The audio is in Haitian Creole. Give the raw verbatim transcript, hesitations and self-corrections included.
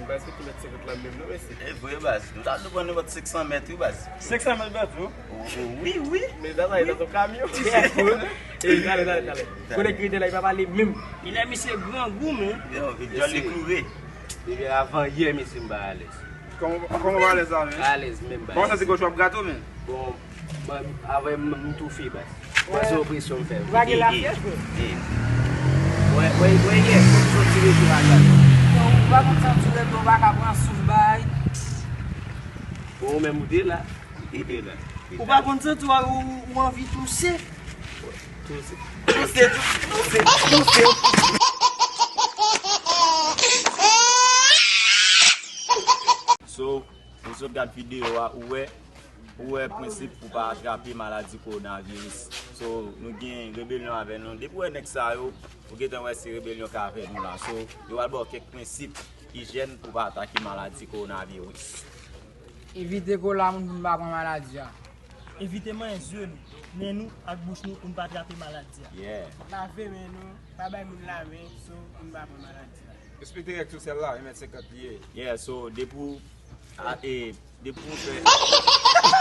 Prèske tou mèt senkant la menm non mesye. E vre baz, nou ta dwe pran nenpòt senk san mèt wi baz. Senk san mèt bèt wi. Wi wi. Men sa sa e nan yon kamyon. E ale ale ale. Kote gride la li pa pale menm. Ilè misye grangou men. Yo, djòl li kloure. Depi avan yè mesye m pa alèz. Kòman w alèz la men? Alèz menm baz. Kòman sa se gòch w ap grate w men? Bon, Ban avè m m toufe baz. Mwen se opresyon m fè. Ou pa gen lafyèv vre? Mwen mwen mwen yè fòk m soti reto a gad. Ou pa konn santi reto ou pa ka pran souf bay. Bon ou menm ou te la. Ou te la. Ou pa konn santi ou ou anvi touse. Touse. Touse touse touse. So, ou sot gad videyo a ou wè Ou wè prensip pou pa atrape maladi kowonaviris. So, nou gen rebelyon avè nou. Depi w wè nèg sa yo, ou gentan wè se rebelyon k avè nou la. So, yo pral ba w kèk prensip ijyèn pou pa atake maladi kowonaviris. Evite kola moun pou n pa pran maladi a. Evite manyen zye nou, nen nou ak bouch nou pou n pa trape maladi a. Yeah. Lave men nou, pa bay moun lamen, so pou n pa pran maladi a. Respekte règ sou sèl la, yon mèt senkant li ye. Yeah, so depi w a, e, Depi w fè.